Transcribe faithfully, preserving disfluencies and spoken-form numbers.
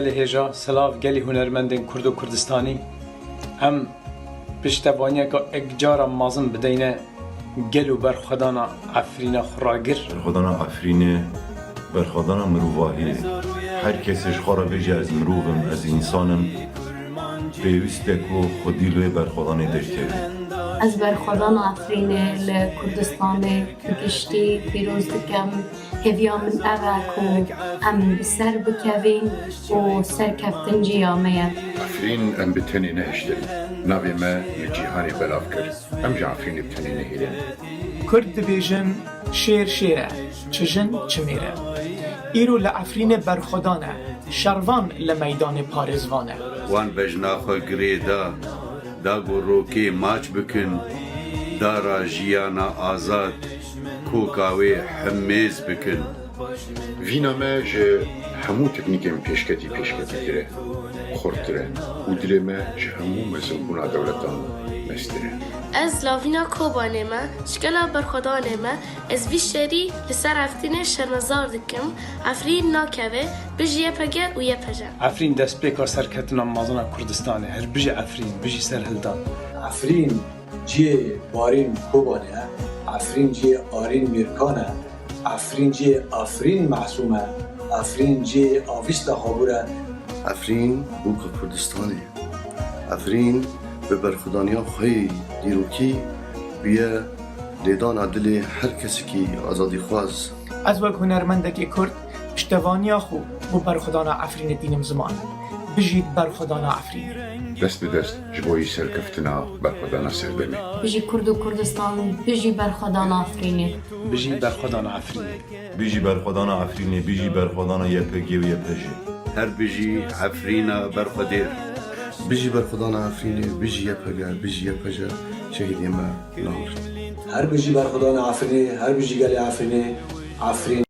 Gelê hêja, silav gelî hunermendên Kurd û Kurdistanî. Em piştevaniyeke ekcara mezin bideyne gel û berxwedana Efrîna xwe ragir. Berxwedana Efrînê, berxwedana mirovahiyê. Her kesê ji xwe re bêje, ez mirov im, ez însan im, pêwîst e ku xwedî li wê berxwedanê derkeve. Ez berxwedana Efrînê li Kurdistanê bi giştî pîroz dikim. Hêviya min ev e ku em bi ser bikevin û serkeftin cîya me ye. Efrîn em bi tenê nehiştin. Navê me li cîhanê belav kir. Em ji Efrînê bi tenê nehêlin. Kurd dibêjin, şêr şêr e, çi jin çi mêr e. Îro li Efrînê berxwedan e, şervan li meydanê parêzvan e. Wan bejna xwe girê da, da ku rokê maç bikin, dara jiyana azad, koka wê hemêz bikin. Vîna me ji hemû teknîkên pêşketî pêşketîtir e, xurttir e û dilê me ji hemû mezinbûna dewletan mestir e. Ez lavîna Kobanê me, ji gela berxwedanê me, ez vî şerî li ser Efrînê şermezar dikim. Efrîn nakeve, bijî Y P G û Y P J. Efrîn destpêka serketina mezin a Kurdistanê. Her bijî Efrîn, bijî serhildan. Efrîn cihê Barîn Kobanê ye, Efrîn cihê Arîn Mîrkan e, Efrîn cihê Efrîn Mesûm e, Efrîn cihê Avîsta Xabûr e. Efrîn bûka Kurdistanê. Efrîn bi berxwedaniya xwe yê dîrokî bûye lêdana dilê her kesekî azadîxwaz. Ez wek hunermendekê Kurd piştevaniya xwe bo berxwedana Efrînê tînim ziman. Bijî berxwedana Efrînê. Dest bi dest ji bo yî serkeftina berxwedana serdemê. Bijî Kurd û Kurdistan, bijî berxwedana Efrînê. Bijî berxwedana Efrînê. Bijî berxwedana Efrînê, bijî berxwedana Y P G û Y P J. Her bijî Efrîna berxwedêr. Bijî berxwedana Efrînê, bijî Y P G, bijî Y P J, şehîdê me namirin. Her bijî berxwedana Efrînê, her bijî gelê Efrînê, Efrîn.